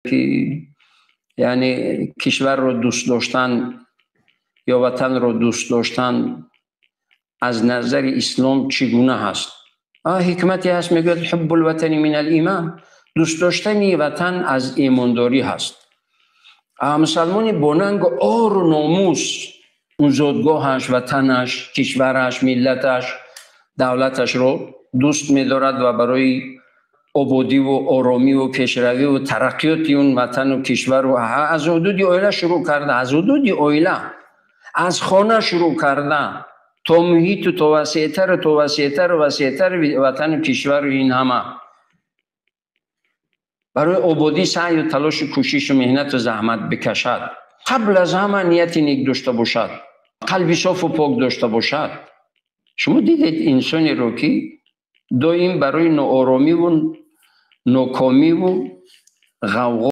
Ки яъне кишварро дӯст доштан ё ватанро дӯст доштан аз назари ислом чӣ гуна ҳаст? Ҳикмате ҳаст, мегӯяд: ҳуббул ватани минал имон, дӯст доштани ватан аз имондорӣ ҳаст. Мусалмони бо нангу ору номус он зодгоҳаш, ватанаш, кишвараш, миллаташ, давлаташро дӯст медорад ва барои ободиву оромиву пешравиву тараққиёти он ватану кишвару аз ҳудуди оила шурӯъ карда, аз ҳудуди оила, аз хона шурӯъ карда то муҳиту то васеътару то васеътару васеътар ватану кишвару ин ҳама барои ободӣ саъю талошу кӯшишу меҳнату заҳмат бикашад. Қабл аз ҳама нияти нек дошта бошад, қалби софу пок дошта бошад. Шумо дидед инсонеро, ки доим барои нооромиву нокомиву ғавғо